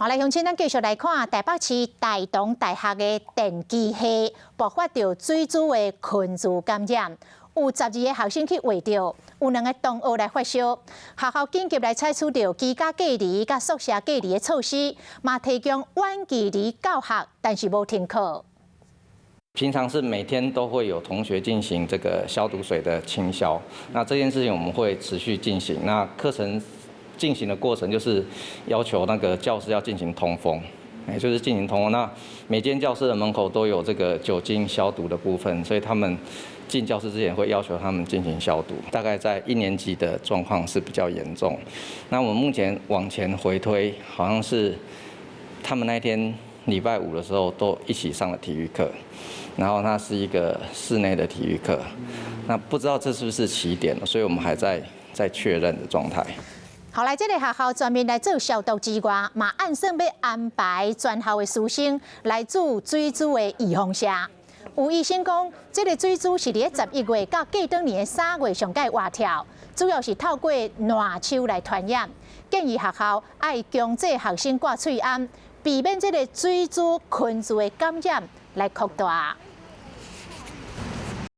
好來，鄉親，咱繼續來看台北市大同大學的電機系爆發著水珠的群聚感染，有12個學生去穢著，有兩个同學來發燒，學校緊急來採取著居家隔離佮宿舍隔離的措施，嘛提供遠距離教學，但是無停課。平常是每天都會有同學進行這個消毒水的清消，那這件事情我們會持續進行。那課程進行的過程就是要求那個教室要進行通風，哎，就是進行通風。那每間教室的門口都有這個酒精消毒的部分，所以他們進教室之前會要求他們進行消毒。大概在一年級的狀況是比較嚴重。那我們目前往前回推，好像是他們那天禮拜五的時候都一起上了體育課，然後那是一個室內的體育課，那不知道這是不是起點，所以我們還在確認的狀態。後來，這个學校全面來做消毒之外，嘛按算欲安排全校的師生來注水珠的預防射。有醫生講，這个水珠是佇11月到過轉年的3月上蓋活跳，主要是透過爛手來傳染。建議學校愛強制學生掛喙罨，避免這个水珠群聚的感染來擴大。